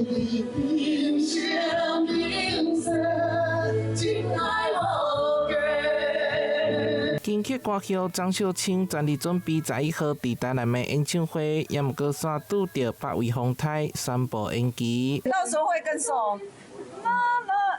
人生人生，真愛無價。金曲歌后張秀卿全力準備11號佇台南的演唱會，也毋過煞拄著八月風颱，宣布延期。到時候會更瘦。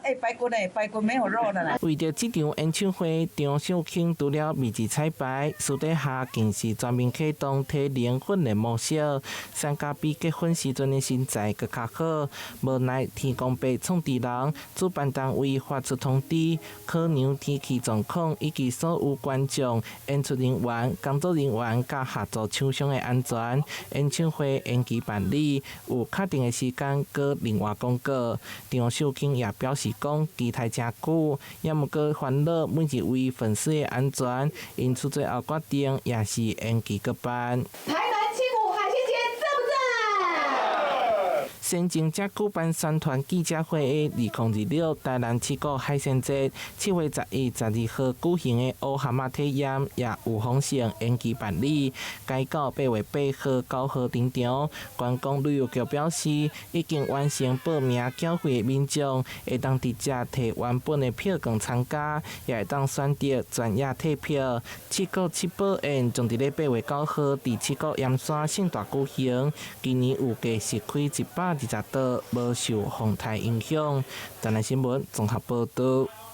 欸，排骨呢？排骨沒有肉的啦。為著這場演唱會，張秀卿除了密集彩排，私底下更是全面啟動體能訓練模式。相較比結婚時陣的身材閣較好。無奈天公伯創治人，主辦單位發出通知，考量天氣狀況以及所有觀眾、演出人員、工作人員佮合作廠商的安全，演唱會延期辦理，有確定的時間閣另外公告。張秀卿也表示講，期待誠久，也毋過煩惱每一位粉絲的安全，因此最後決定也是延期閣辦。台南七股海鮮節讚不讚？先前才舉辦宣傳記者會的2026台南七股海鮮節，7月11、12號舉行的烏蚶仔體驗也有風險延期辦理，改到8月8號、9號登場。觀光旅遊局表示，已經完成報名繳費的民眾，會當直接提原本的票券參加，也會當選擇全額退票。七股七寶宴將佇咧8月9號佇七股鹽山盛大舉行，今年預計實開120道，無受風颱影響。台南新聞綜合報導。